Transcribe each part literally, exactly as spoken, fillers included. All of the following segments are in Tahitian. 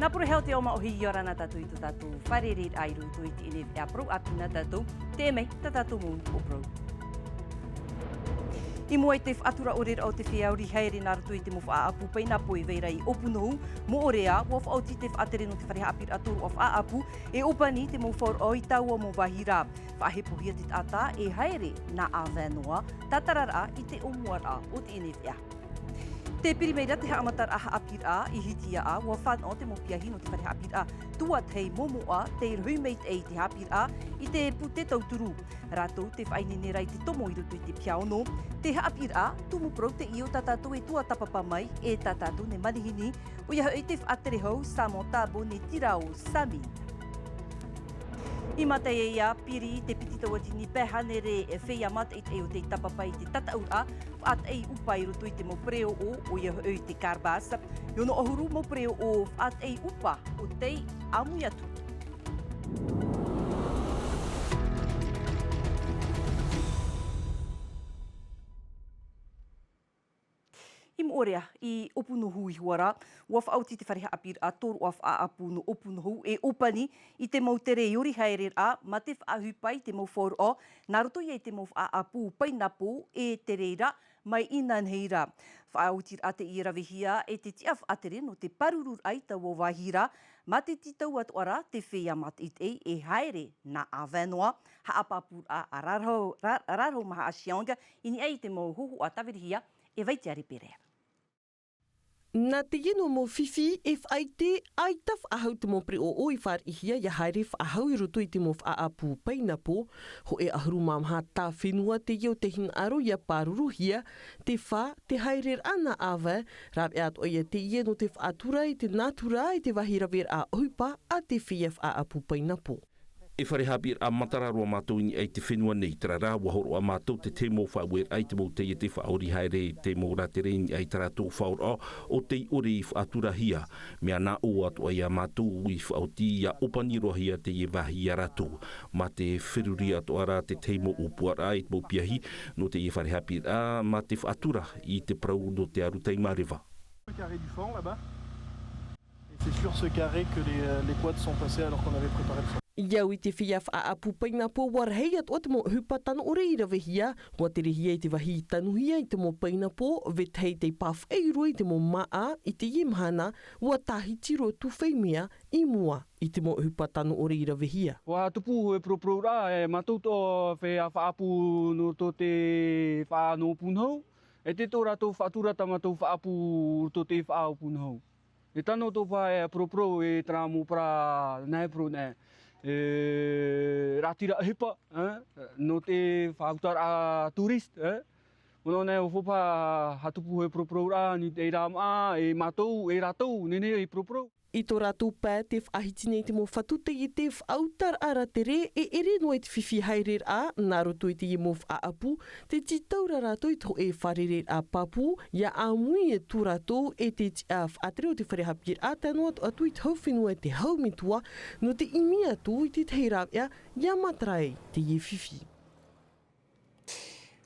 Apuru heo te oma ohi i ora na tātou i tō tātou fārereiraʻa i roto i teie nei veʻa parau ʻāpī nā tātou, te ʻē mai tā tātou mau ʻōparau. I mua i te faʻatura ʻore raʻa o te feiā ʻori haere nā roto i te mau faʻaʻapu painapō e vai ra i ʻŌpunahu, Moʻorea, ʻua faʻaoti te faʻatere nō te fare haʻapiʻiraʻa tōroʻa faʻaʻapu, e ʻōpani te mau faʻaroʻo i taua mau vāhi ra. Faʻahepohia te taʻata e haere nā ʻāvae noa, tātararaʻa i te ʻōmuaraʻa o teie nei veʻa. Tē piri mai ra te haʻamataraʻa haʻapiʻiraʻa i Hitiaʻa, ʻua fānaʻo te mau piahi nō te fare haʻapiʻiraʻa tuatahi momoʻa, tei rohi maitaʻi i te haʻapiʻiraʻa i te pūtē tauturu. Rātou tē faʻaineine ra i te tomo i roto i te piha ono, te haʻapiʻiraʻa tumu parau teie o tā tātou e tuatāpapa mai, e tā tātou nei manihini, ʻoia hoʻi te faʻatere hau Samantha Bonetira ʻo Sami. I Mataiaea, Piri, te piti tauatini pae hānere e feiā mātaʻitaʻi o tei tāpapa i te tataʻuraʻa faʻateʻi ʻupa i roto i te mau pereoʻo, ʻoia hoʻi te Carbas. E ono ʻahuru mau pereoʻo faʻateʻi ʻupa o tei ʻāmui atu. I Moʻorea, i ʻŌpunahu iho ā ra, ʻua faʻaoti te fare haʻapiʻiraʻa tōroʻa faʻaʻapu nō ʻŌpunahu e ʻōpani i te mau tere e ʻori haereraʻa, mā te faʻaʻohipa i te mau faʻaroʻo, nā roto ia i te mau faʻaʻapu painapō e te reira, mai inanahi ra. Faʻaotiraʻa teie e ravehia e te tiʻa faʻatere nō te pārururaʻa i taua vāhi ra, mā te tītau atoʻa ra te feiā mātaʻitaʻi e haere nā ʻāvae noa, haʻapāpūraʻa a Rarahu-, Ra-, Rarahu Maha Chiang, i niʻa i te mau hōhoʻa tāvirihia e Vaitiare Pereira. Nā teie noa mau fifi e faʻaʻite, ʻaita faʻahou te mau pereoʻo i fāriʻihia ʻia haere faʻahou i roto i te mau faʻaʻapu painapō, hōʻē ʻahuru mā maha tā fenua teie o te hinaʻaro ʻia pāruruhia, te fā, te haereraʻa nā ʻāvae, rāveʻa atoʻa ia teie nō te faʻatura i te nātura i te vāhi raveraʻa ʻohipa a te feiā faʻaʻapu painapō. E fare haʻapiʻiraʻa matara roa mātou i niʻa i te fenua nei, terā rā, ʻua hōroʻa mātou te tahi mau faʻaueraʻa i te mau taiete faʻaʻori haere i te mau rātere i niʻa i tā rātou faʻaroʻo, ʻo tei ʻore i faʻaturahia, mea nā ʻō atoʻa ia mātou i faʻaoti ʻia ʻōpani roa hia teie vāhi ia rātou, mā te feruri atoʻa ra te tahi mau ʻōpuaraʻa i te mau piahi nō teie fare haʻapiʻiraʻa, mā te faʻatura i te parau nō te aru taimareva. Carré du fond, là-bas. Et c'est sur ce carré que les, euh, les quads sont passés alors qu'on avait préparé le fond. I au i te feiā faʻaʻapu painapō, ʻua rahi atoʻa te mau ʻohipa tano ʻore i ravehia, ʻua terehia i te vāhi i tanuhia i te mau painapō, vetahi tei pāfaʻi roa i te mau māʻa, i teie mahana, ʻua tāhiti roa tūfai mea i mua i te mau ʻohipa tano ʻore i ravehia. ʻUa tupu e poroporopororaʻa, e mātou tō feiā faʻaʻapu nō tō te faʻa nō ʻŌpunahu, e te tō rātou faʻatura tā mātou faʻaʻapu tō te faʻa ʻŌpunahu. E tano tō pae poroporo e terā mau parau nā e parau nā e rātira ʻohipa, eh, nō te faʻautaraʻa touriste, eh. Manaʻo nā e ʻo fōpā ha tupu e poropororaʻa nō te rā mā, e mātou, e rātou, nehenehe e poroporo. I tō rātou pae, tē faʻahiti nei te mau fatu taiete faʻautaraʻa rātere, e ʻere noa i te fifi haereraʻa, nā roto i teie mau faʻaʻapu, tē tītau ra rātou i te hōʻē fārereiraʻa pāpū, ʻia ʻāmui atu rātou e te tiʻa faʻatere o te fare haʻapiʻiraʻa, tae noa atu, atu i te hau fenua e te hau metua, nō te ʻimi atu i te tahi rāveʻa, ʻia matara ai teie fifi.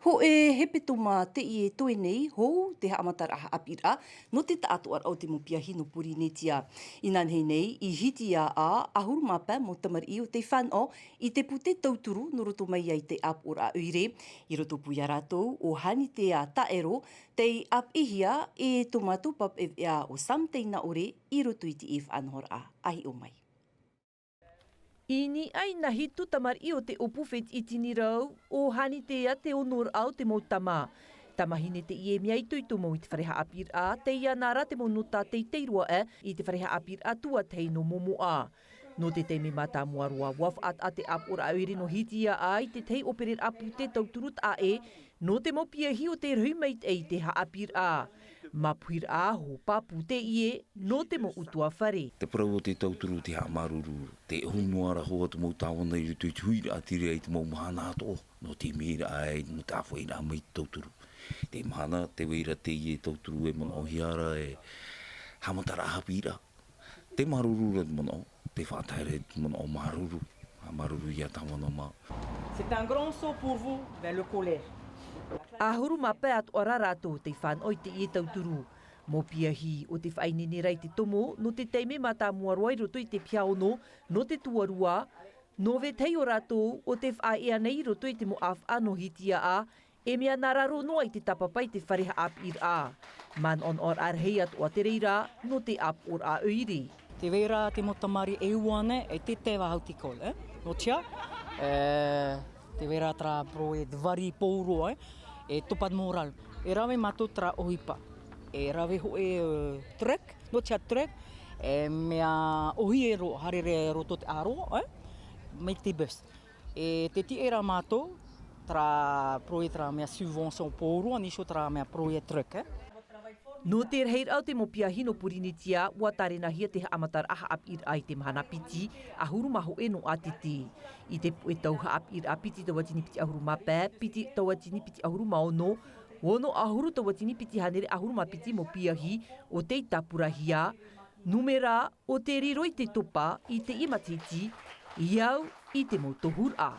Hōʻē hepetoma teie e toe nei, hou te haʻamataraʻa haʻapiʻiraʻa nō te taʻatoʻaraʻa o te mau piahi nō Porinetia. Inanahi nei, i Hitiaʻa, ʻahuru mā pae mau tamariʻi o tei fānaʻo i te pūtē tauturu nō roto mai ai te ʻāpoʻoraʻa ʻoire. I roto pū ia rātou, ʻo Hanitea Taero, tei ʻāpeʻehia e tō mātou papaʻi veʻa ʻo Sam Teinaʻore i roto i teie faʻanahoraʻa a hiʻo mai. I niʻa i nā hitu tamariʻi o te ʻōpū fētiʻi tini rau, ʻo Hanitea te onoraʻa o te mau tama. Tamahine teie e mea itoito mau i te fare haʻapiʻiraʻa, tei iāna ra te mau nota teitei roa aʻe i te fare haʻapiʻiraʻa tuatahi nō Momoʻa. Nō te taime mātāmua roa, ʻua faʻataʻa te ʻāpoʻoraʻa ʻoire nō Hitiaʻa i te tahi ʻōpereraʻa pūtē tauturu taʻa ʻē, nō te mau piahi o tei rohi maitaʻi i te haʻapiʻiraʻa. Māpuhiraʻa aho pāpū teie nō te mau ʻutuāfare. Te parau o te tauturu, te haʻamāuruuru, te ʻohu noa ra hoʻi te mau tāvana i roto i te huiraʻatira i te mau mahana atoʻa, nō te imiraʻa ai, nō te ʻāfaʻiraʻa mai te tauturu. Te mahana, tē vai ra teie tauturu e manaʻohia ra e haʻamataraʻa haʻapiʻiraʻa. Te māuruuru ra te manaʻo, te faʻatae ra te manaʻo māuruuru, māuruuru ia tāvana mā. C'est un grand saut pour vous vers le collège. ʻAhuru mā pae atoʻa ra rātou tei fānaʻo i teie tauturu. Mau piahi o te faʻaineine ra i te tomo nō te taime mātāmua roa i roto i te piha ono nō te tuarua, nō vetahi o rātou o te faʻaea nei i roto i te mau ʻāfaʻa nō Hitiaʻa, e mea nā raro noa i te tāpapa i te fare haʻapiʻiraʻa. Manaʻonaʻoraʻa rahi atoʻa te reira nō te ʻāpoʻoraʻa ʻoire. Tē vai ra te mau tamariʻi e ua nei, e te teva hau te kol, eh? Nō te aha, eh, tē vai ra terā projet vari pauroa, eh? E topa de moral. E rave mātou terā ʻohipa. E rave hōʻē, eh, truck, nō te aha truck, e mea ʻōhie roa, haere roa i roto te ʻāroa, eh? Mai te bus. E tē tiʻa ra mātou, terā projet terā mea subvention pauroa, nīsō terā mea projet truck, eh? Nō te rahiraʻa o te mau piahi nō Pōrīnetia, ʻua tārenahia te haʻamataraʻa haʻapiʻiraʻa i te mahana piti ʻahuru mā hōʻē nō ʻātete. I te puʻe tau haʻapiʻiraʻa piti tauatini piti ʻahuru mā pae, piti tauatini piti ʻahuru mā ono, ono ʻahuru tauatini piti hānere ʻahuru mā piti mau piahi o tei tāpurahia, nūmera o te riro i te topa i teie matahiti, i au i te mau tohuraʻa.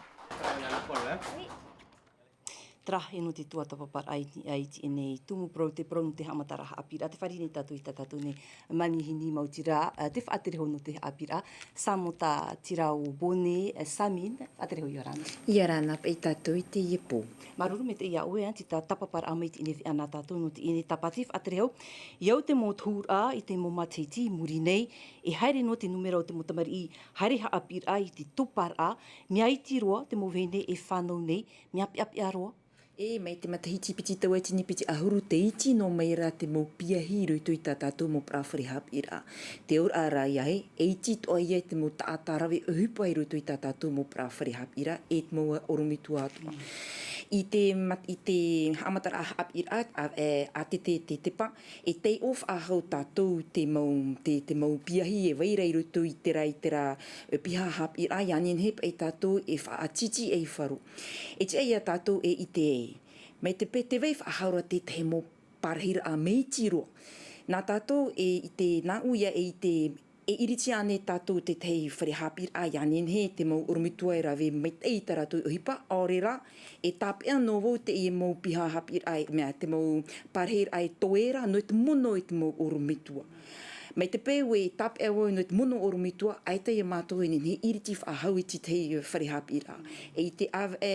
Terā e nō te tuatāpaparaʻa i, i teie nei tumu parau, te parau nō te haʻamataraʻa haʻapiʻiraʻa, tē fāriʻi nei tātou i tā tātou nei manihini maoti ra, ā, te faʻaterehau nō te haʻapiʻiraʻa, Samota Tirao Bone, ā, Samin, faʻaterehau ʻia ora na. ʻIa ora na paʻi tātou i teie pō. Māuruuru maitaʻi iā ʻoe, ā, te tā-, tāpaparaʻa mai i teie nei veʻa nā tātou nō teie nei tāpati faʻaterehau. I au te mau tohuraʻa i te mau matahiti i muri nei, e haere noa te nūmera o te mau tamariʻi haere haʻapiʻiraʻa i te toparaʻa, mea iti roa te mau vahine e fānau nei, mea peʻapeʻa roa. E, mai te matahiti piti tauatini piti ʻahuru, tē iti noa mai ra te mau piahi i roto i tā tātou mau parau fare haʻapiʻiraʻa. Te auraʻa rā ïa ē, e iti atoʻa ïa te mau taʻata rave ʻohipa i roto i tā tātou mau parau fare haʻapiʻiraʻa, e te mau ʻorometua atoʻa. I te mat-, i te haʻamataraʻa haʻapiʻiraʻa, ā, e, ʻātete te tepa, e taiʻo faʻahou tātou te mau, te, te mau piahi e vai ra i roto i terā, i terā, e, piha haʻapiʻiraʻa, ʻia nehenehe paʻi tātou e faʻatītīʻaifaro. E tiʻa iā tātou e ʻite ai. Mai te peu tē vai faʻahou ra te tahi mau parahiraʻa maitaʻi roa. Nā tātou e ʻite, nāʻu ïa e ʻite, e ʻiritia ānei tātou te tahi fare haʻapiʻiraʻa, ʻia nehenehe te mau ʻorometua e rave maitaʻi i tā rātou ʻohipa, ʻaore rā, e tāpeʻa noa vau teie mau piha haʻapiʻiraʻa, e mea te mau parahiraʻa e toe ra, nō te mono i te mau ʻorometua. Mai te peu e tāpeʻa vau nō te mono ʻorometua, ʻaita ïa mātou e nehenehe e ʻiriti faʻahou i te tahi fare haʻapiʻiraʻa. E i te ʻāvaʻe,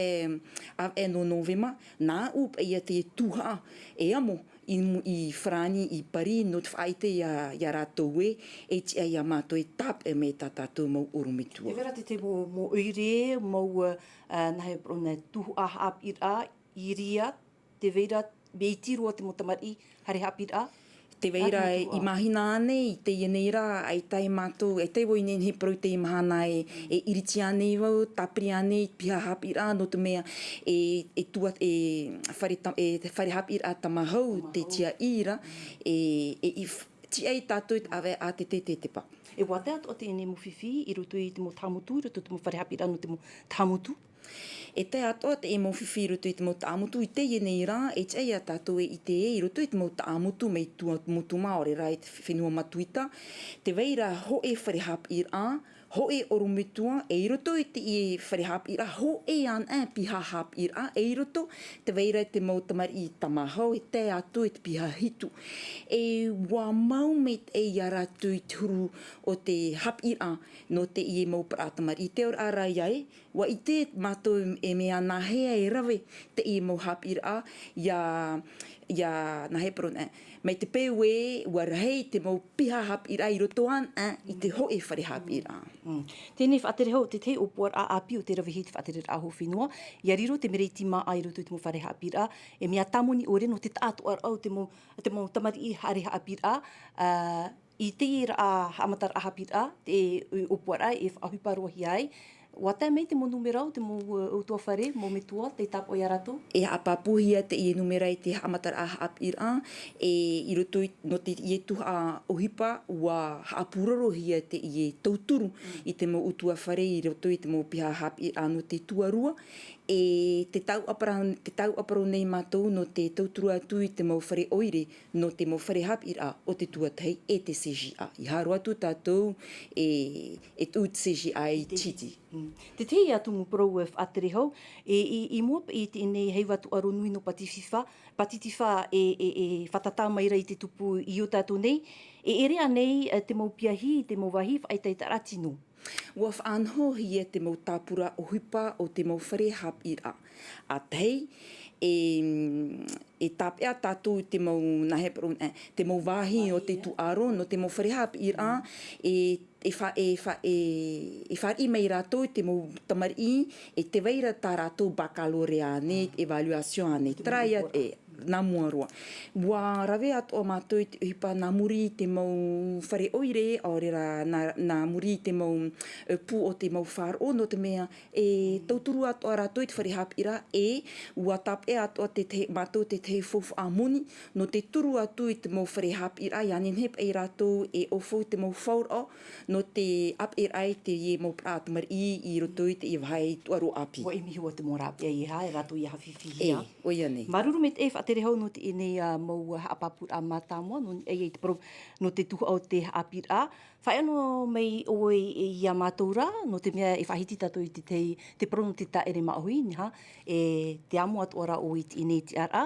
ʻāvaʻe nō Novema, nāʻu paʻi ïa te tuhaʻa e amo i mu-, i Farāni, i Paris, nō te faʻaʻite iā, iā rātou ē, e tiʻa iā mātou e tāpeʻa mai tā tātou mau ʻorometua. Tē vai ra te, te mau, mau ʻoire, mau, ā, nāhea parau nei, tuhaʻa haʻapiʻiraʻa, i reira, tē vai ra, mea iti roa te mau tamariʻi haere haʻapiʻiraʻa. Tē vai ra, i mahina ānei, i teie nei rā, ʻaita ïa mātou, ʻaita ʻoe e nehenehe e parau i teie mahana ē, e ʻiriti ānei vau, tāpiri ānei i te piha haʻapiʻiraʻa, nō te mea e, e tua-, e fare ta-, e fare haʻapiʻiraʻa tamahau te tiaʻi ra, e, e i f-, tiʻa iā tātou i te ʻāvaʻe ʻātete te tepa. E ʻua tae atoʻa teie nei mau fifi i roto i te mau taʻamotu, i roto i te mau fare haʻapiʻiraʻa nō te mau taʻamotu. E tae atoʻa teie mau fifi i roto i te mau taʻamotu i teie nei rā, e tiʻa iā tātou e ʻite ē, i roto i te mau taʻamotu mai tua motu mā, ʻaore rā i te fenua Matuita, tē vai ra hōʻē fare haʻapiʻiraʻa, hōʻē ʻorometua, e i roto i teie fare haʻapiʻiraʻa, hōʻē anaʻe piha haʻapiʻiraʻa, e i roto, tē vai ra te mau tamariʻi tamahau, e tae atu i te piha hitu. E ʻua mau maitaʻi iā rātou i te huru o te haʻapiʻiraʻa, nō teie mau parau tamariʻi. Te auraʻa rā ïa ē, ʻua ʻite mātou e mea nāhea e rave teie mau haʻapiʻiraʻa, ʻia, ʻia, nāhea parau nei, mai te peu ē, ʻua rahi te mau piha haʻapiʻiraʻa i roto anaʻe i te hōʻē fare haʻapiʻiraʻa. Mm. Teie nei faʻaterehau, te tahi ʻōpuaraʻa ʻāpī o te ravehia i te faʻatereraʻa hau fenua, ʻia riro te mere iti māʻa i roto i te mau fare haʻapiʻiraʻa, e mea tāmoni ʻoire nō te taʻatoʻaraʻa o te mau, te mau tamariʻi haere haʻapiʻiraʻa, ā, I teie ra haʻamataraʻa haʻapiʻiraʻa, te ʻōpuaraʻa e faʻaʻohipa-roa-hia ai, ʻua tae mai te mau nūmera o te mau, ā, ʻutuāfare, mau metua, tei tāpaʻo iā rātou? E haʻapāpūhia teie nūmera i te haʻamataraʻa haʻapiʻiraʻa, e i roto i, nō teie tuhaʻa ʻohipa, ʻua haʻapūrorohia teie tauturu i te mau ʻutuāfare i roto i te mau piha haʻapiʻiraʻa nō te tuarua, e te tauʻaparau, te tauʻaparau nei mātou nō te tauturu atu i te mau fare ʻoire, nō te mau fare haʻapiʻiraʻa o te tuatahi e te C G A. ʻIa haere atu tātou e, e tuʻu te C G A i Tahiti. Mm. Te tahi atu mau parau e faʻatere hau, e, i, i mua paʻi i teie nei heiva tūʻaro nui nō Patififa, Patififa e, e, e fātata mai ra i te tupu i ō tātou nei, e ʻere ānei, e, te mau piahi, te mau vāhi faʻaʻetaʻetaraʻa tino. Ua faʻanahohia te mau tāpura ʻohipa o te mau fare haʻapiʻiraʻa. ʻA tahi, e, e tāpeʻa tātou i te mau, nā hea parau, e, te mau vāhi o te tūʻaro, nō te mau fare haʻapiʻiraʻa, e, e fa-, e fa-, e, e fāriʻi mai rātou i te mau tamariʻi, e tē vai ra tā rātou baccalauréat ānei, évaluation ānei, terā ia, e, nā mua roa. Ua rave atoʻa mātou i te ʻohipa nā muri i te mau fare ʻoire, ʻaore rā, nā, nā muri i te mau, e, pū o te mau faʻaroʻo, nō te mea, e tauturu atoʻa rātou i te fare haʻapiʻiraʻa, e ua tāpeʻa atoʻa te tahi, mātou te tahi faufaʻa moni, nō te turu atu i te mau fare haʻapiʻiraʻa, ʻia nehenehe paʻi rātou e ʻaufau i te mau faʻaroʻo, nō te ʻāpeʻeraʻa i teie mau parau tamariʻi i roto i teie vāhi tūʻaro ʻāpī. Ua ʻimi hua te mau rāveʻa e aha, e rātou ʻia haʻafifi hia. E, ʻoia nei. Māuruuru maitaʻi e faʻatere hou nō teie nei, ā, mau, ā, haʻapāpūraʻa mātāmua, nō niʻa i te parau, nō te tuhaʻa o te haʻapiʻiraʻa. Faʻaea noa mai ʻoe iā mātou ra, nō te mea e faʻahiti tātou i te tahi, te parau nō te tāʻere māʻohi, nē hā, e te amo atoʻa ra ʻoe i teie nei tiʻaraʻa,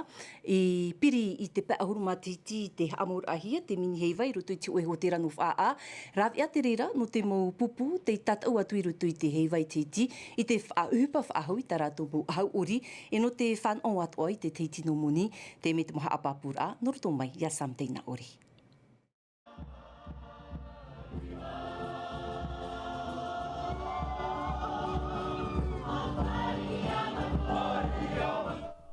i piri i te pae ʻahuru matahiti i te haʻamauraʻahia te mini heiva i roto i te hōʻē hōtēra nō Faʻaʻā. Rāveʻa te reira nō te mau pupu tei tātaʻu atu i roto i te heiva i te hiti, i te faʻaʻohipa faʻahou i tā rātou mau ʻahu ʻori, e nō te fānaʻo atoʻa i te tahi tino moni, teie mai te mau haʻapāpūraʻa, nō roto mai iā Sam Teinaʻori.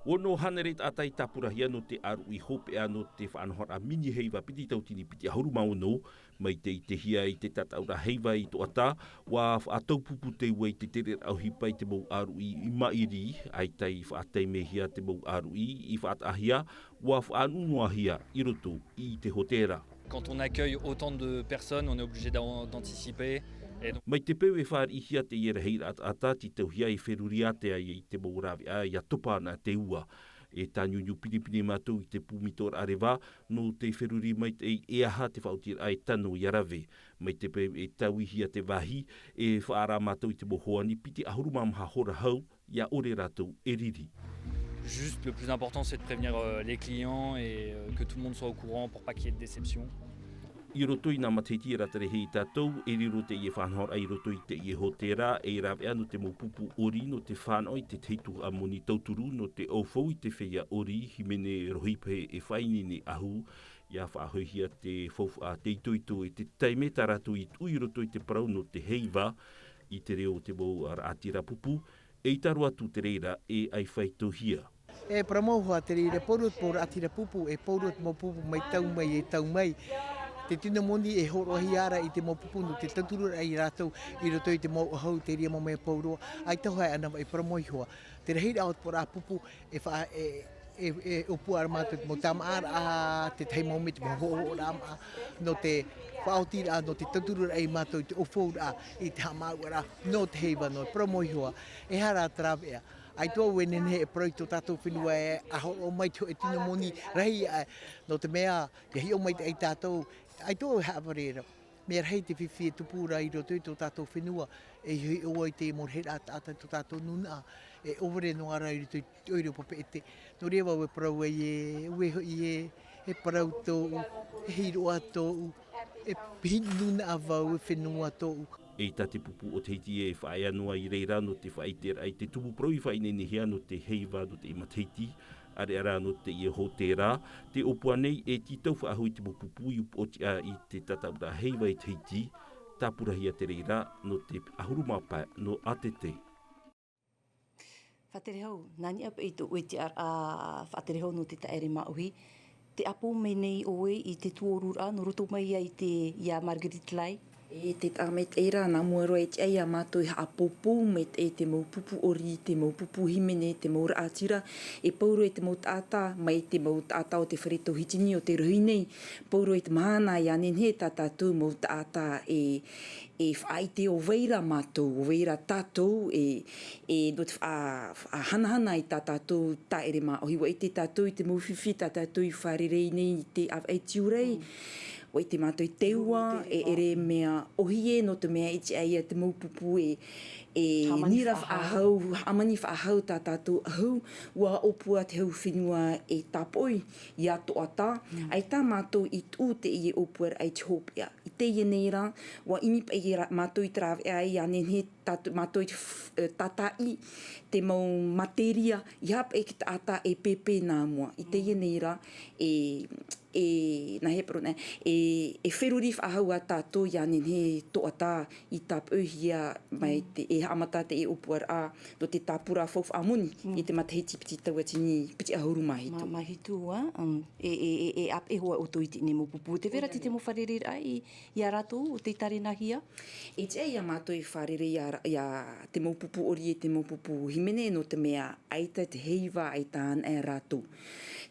Ono hānere taʻata i tāpurahia nō te ʻāruʻi hopeʻa nō te faʻanahoraʻa mini heiva piti tautini piti ʻahuru mā ono, mai te ʻitehia i te tātaʻuraʻa heiva i Toʻata, ʻua faʻataupupu te ua i te tereraʻa ʻohipa i te mau ʻāruʻi i maʻiri, ʻaita i faʻataimehia te mau ʻāruʻi i faʻataʻahia, ʻua faʻanunuhia i roto i te hōtēra. Quand on accueille autant de personnes, on est obligé d'an-, d'anticiper. Et donc... Mai te peu e fāriʻihia teie rahiraʻa taʻata, tītauhia e feruri ātea i te mau rāveʻa ʻia topa ana te ua. E tāniuniu pinepine mātou i te pūmitoraʻa reva, nō te feruri maitaʻi e aha te faʻaotiraʻa e tano ʻia rave. Mai te peu e tauihia te vāhi, e faʻaara mātou i te mau hoani piti ʻahuru mā maha hora hau, ʻia ʻore rātou e riri. Juste, le plus important, c'est de prévenir, euh, les clients et, euh, que tout le monde soit au courant pour pas qu'il y ait de déception. I roto i nā matahiti e rātarahia tātou, e riro teie faʻanahoraʻa i roto i teie hōtēra, e rāveʻa nō te mau pupu ʻori, nō te fānaʻo i te tahi tuhaʻa moni tauturu, nō te ʻaufau i te feiā ʻori, hīmene rohipahe e faʻaineine ʻahu, ʻia faʻahoʻihia te faufaʻa, te itoito e te taime tā rātou i tuʻu i roto i te parau nō te heiva, i te reo o te mau raʻatira pupu, e ʻite roa atu te reira e ʻaifāitohia. E parau mau hoʻi te reira, pauroa te mau raʻatira pupu, e pauroa te mau pupu mai tau mai, e tau mai. Te tino moni e hōroʻahia ra i te mau pupu nō te tautururaʻa ia rātou i roto i te mau ʻahu, te reira mau mea pauroa. ʻAita hoʻi ana vaʻi parau mau iho. Te rahiraʻa o te mau pupu, e fa-, e, e, e ʻōpua ra mātou te mau tāmāʻaraʻa, te tahi mau mea te mau hoʻohoʻoraʻa maʻa, nō te faʻaotiraʻa, nō te tautururaʻa ia mātou i te ʻaufauraʻa, i te haʻamāuʻaraʻa, nō te heiva, nō te parau mau iho. E aha rā te rāveʻa. ʻAita vau e nehenehe e parau i tō tātou fenua ē, ʻa hōroʻa mai te hōʻē tino moni rahi aʻe, nō te mea, ʻia hiʻo maitaʻi tātou, ʻaita vau e haʻavare ra. Mea rahi te fifi e tupu ra i roto i tō tātou fenua, e hiʻo ai te mau rahiraʻa taʻata i tō tātou nūnaʻa, e ʻōvare noa ra i roto i te ʻoire o Papeʻete. Nō reira vau e parau ai ē, ʻoia hoʻi ē, e parau tōʻu, e hiroʻa tōʻu, e pihi nūnaʻa vau, e fenua tōʻu. ʻEita te pupu o Tahiti e faʻaea noa i reira nō te faʻaʻiteraʻa i te tumu parau i faʻaineinehia nō te heiva nō teie matahiti, ʻāreʻa rā nō teie hōtēra, te ʻōpua nei e tītau faʻahou i te mau pupu i upoʻotiʻa i te tātaʻuraʻa heiva i Tahiti, tāpurahia te reira nō te ʻahuru mā pae nō ʻĀtete. Faʻatere hau, nā niʻa paʻi i tō ʻoe tiʻaraʻa, faʻatere hau nō te tāʻere māʻohi, tē ʻāpō mai nei ʻoe i te tuoruraʻa, nō roto mai ia i te, ia Marguerite Lai? E te taʻa maitaʻi ra, nā mua roa e tiʻa ia mātou e haʻapōpou maitaʻi i te mau pupu ʻori, te mau pupu hīmene, te mau raʻatira, e pauroa i te mau taʻata, mai te mau taʻata o te fare tauhitini o te rohi nei, pauroa i te mahana, ʻia nehenehe tā tātou mau taʻata e, e faʻaʻite ʻo vai ra mātou, ʻo vai ra tātou, e, e nō te faʻa-, faʻahanahana i tā tātou tāʻere māʻohi, ʻua ʻite tātou i te mau fifi tā tātou i fārerei nei i te ʻāvaʻe tiurai. Mm. ʻUa ʻite mātou i te ua e ʻere mea ʻohie nō te mea i tiʻa ia te mau pupu e e nira faʻahou, hāmani faʻahou tā tātou ʻahu. Ua ʻōpua te hau fenua e tāpoʻi ia toʻata. ʻAita mātou i tuʻu teie ʻōpuaraʻa i te hopeʻa i teie nei rā. Ua ʻimi paʻi mātou i te rāveʻa ia nehenehe tātou mātou i tātaʻi te mau materia i haʻapaʻo i te taʻata e pēpē nā mua i teie nei rā. E e nā hepero nei e e feruri faʻahou a tātou ia nehenehe toʻata i tāpoʻihia mai te e haʻamata teie ʻōpuaraʻa nō te tāpura faufaʻa moni i te matahiti piti tauatini piti ʻahuru mā hitu. Mā hitu ā. E e e ʻāpeʻe hoʻi ʻoutou i teie mau pupu te vera te te mau fārereiraʻa i ia rātou o te tarenahia. E tiʻa ia mātou i fārerei ia te mau pupu ʻori e te mau pupu hīmene nō te mea ʻaita te heiva ʻaita ana e rātou.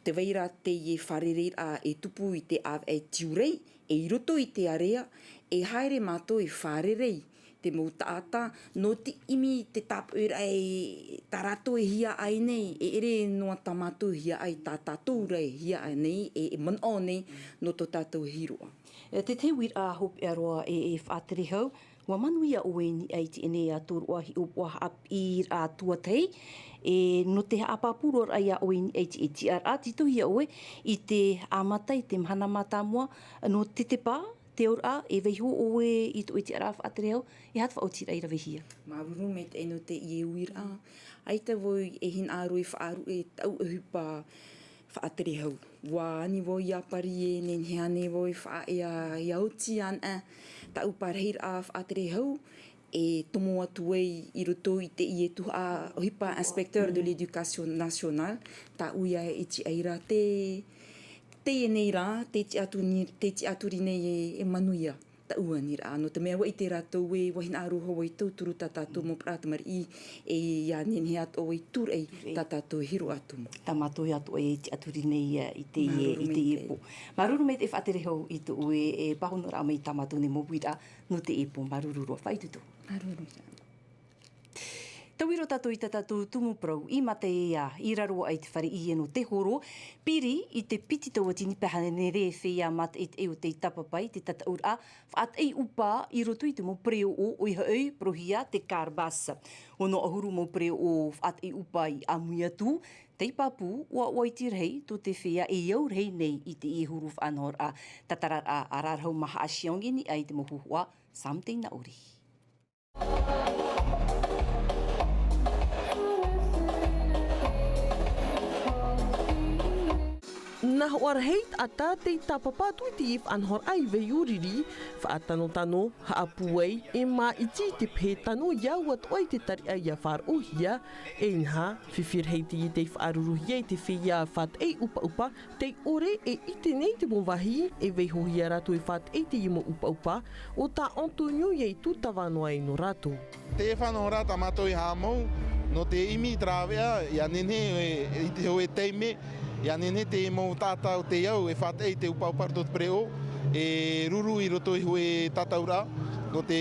Te vai rā teie fārereiraʻa e tupu i te ʻāvaʻe tiurai e i roto i te area e haere mātou e fārerei te mau taʻata nō te ʻimi te tāpoʻiraʻa e tā rātou e hiaʻai nei e ʻere noa tā mātou hiaʻai tā tātou rā e hiaʻai nei e manaʻo nei nō tō tātou hiroʻa. Te teuiraʻa hopeʻa roa e faʻaterehau. Ua manuia ʻoe i niʻa i teie nei atu roa hiʻopoʻa haʻapiʻiraʻa tuatahi e nō te haʻapāpūraʻa ia ʻoe i niʻa i te tiʻaraʻa titohia ʻoe i te ʻāmata i te mahana mātāmua nō te tepa te auraʻa e vaiho ʻoe i tō ʻoe tiʻaraʻa faʻaterehau e hata faʻaotiraʻa i ravehia. Māuruuru maitaʻi nō teie uiraʻa. ʻAita vau e hinaʻaro i faʻaruʻe taʻu ʻohipa faʻaterehau. Ua ani vau ia pari e nehenehe ane vau e faʻaea ia oti ana taʻu parahiraʻa faʻaterehau e tomo atu ai i roto i teie tuhaʻa ʻohipa inspecteur de l'éducation nationale. Tāʻu ia e tiʻa i rā te teie nei rā te tiʻaturi nei e manuia taʻu aniraʻa nō te mea ua ʻite rātou e ua hinaʻaro hoʻi e tauturu tā tātou mau paraʻa tamariʻi e ia nehenehe atoʻa e tūraʻi tā tātou e hiro atu. Tā mātou atoʻa e tiʻaturi nei i teie pō. Māuruuru maitaʻi faʻaterehau i tō ʻoe e pāhonoraʻa mai tā mātou nei mau uiraʻa nō teie pō. Māuruuru roa faʻaitoito. Tauiro tātou i tā tātou tumu parau i mataʻeia i raro aʻe i te fare ʻie nō te horo piri i te piti tauatini pahānere e feiā mātaʻitaʻi o tei tāpapa i te tataʻuraʻa faʻataʻi ʻupa i roto i te mau pereoʻo ʻoia hoʻi parauhia te carbas. Ono ʻahuru mau pereoʻo faʻataʻi ʻupa i ʻāmui atu tei pāpū ʻoaʻoa iti rahi tō te feiā e au rahi nei i teie huru faʻanahoraʻa. Tatararaʻa a rarahau maha a siong i niʻa i te mau huhua. Samteina ʻori. Nā hoʻa rahi taʻata tei tāpapa atu i te faʻanahoraʻa i vaioriri faʻatanotano haʻapūai e māʻiti i te pehe tano ia ua toʻa i te tariʻa ia faʻaroʻohia. E inaha fifi rahi teie tei faʻaruruhia i te feiā faʻataʻi ʻupaʻupa tei ʻore e ʻite nei te mau vāhi e vaihohia rātou e faʻataʻi teie mau ʻupaʻupa. O tā antonio ia i tūtava noa ai nō rātou. Te faʻanahoraʻa tā mātou i haʻamau nō te ʻimi i te rāveʻa ia nehenehe i te hoʻe taime ia nehenehe te mau taʻata o te au e faʻataʻi te ʻupaʻupa roto te pereoʻo e ruru i roto i hoʻe tataʻuraʻa nō te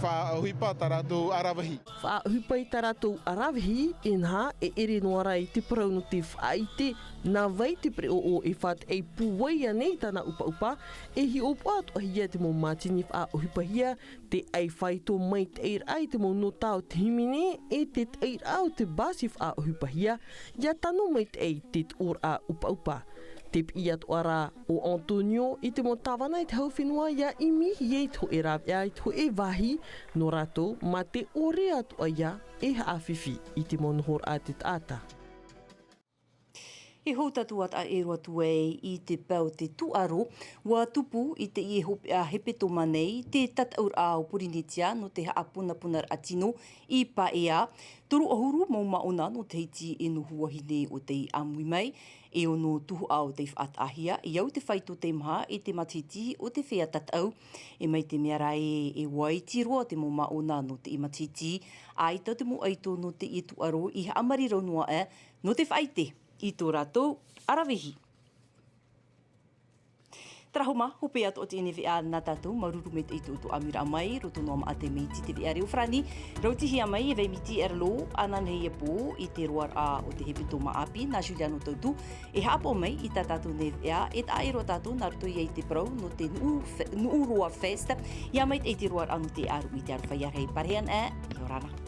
faʻaʻohipa tā rātou aravihi. Faʻaʻohipa i tā rātou aravihi inaha e ʻere noa rā i te parau nō te faʻaʻite nā vai te pereoʻo e faʻataʻi pūai ānei i tāna ʻupaʻupa. E hiʻopoʻa atoʻahia te mau mātini faʻaʻohipahia te ʻai faito maitaʻiraʻa i te mau nota o te hīmene e te taʻiraʻa o te basi faʻaʻohipahia ia tano maitaʻi te tuʻuraʻa ʻupaʻupa. Te piʻi atoʻa rā o antonio i te mau tāvana i te hau fenua ia ʻimihia i te hoʻe rāveʻa i te hoʻe vāhi nō rātou mā te ʻore atoʻa ia e haʻafifi i te mau nohoraʻa te taʻata. E hou tātou a taʻero atu ai i te pae o te tūʻaro ua tupu i teie hopeʻa hepetoma nei te tataʻuraʻa o porinetia nō te haʻapunapunaraʻa tino i paea. Toru ʻahuru mau māʻona nō te hiti e noho vahine o tei ʻāmui mai e ono tuhaʻa o tei faʻataʻahia i au te faito tei maha i te matahiti o te fea tataʻu. E mai te mea rā e e ua iti roa te mau māʻona nō teie matahiti ʻaita te mau ʻaito nō teie tūʻaro i haʻamarirau noa aʻe nō te faʻaʻite i tō rātou aravihi. Tarahuma, hope atu o te ʻini veʻa nā tātou, māuruuru maitaʻi tō ʻoutou ʻāmuiraʻa mai, roto noa mā te miti te veʻa reo farāni, rautihia mai e vai miti e ralo, ana nei e pō, i te roaraʻa o te hepetoma ʻāpī, nā Juliano Tautu, e haʻapaʻo mai i tā tātou nei veʻa, e taʻa ʻē roa tātou nā roto ia i te parau, nō te nuʻu fe-, nuʻu roa fest, ia maitaʻi te roaraʻa nō te ʻaru i te aroha ia rahi parean e, ʻia ora na.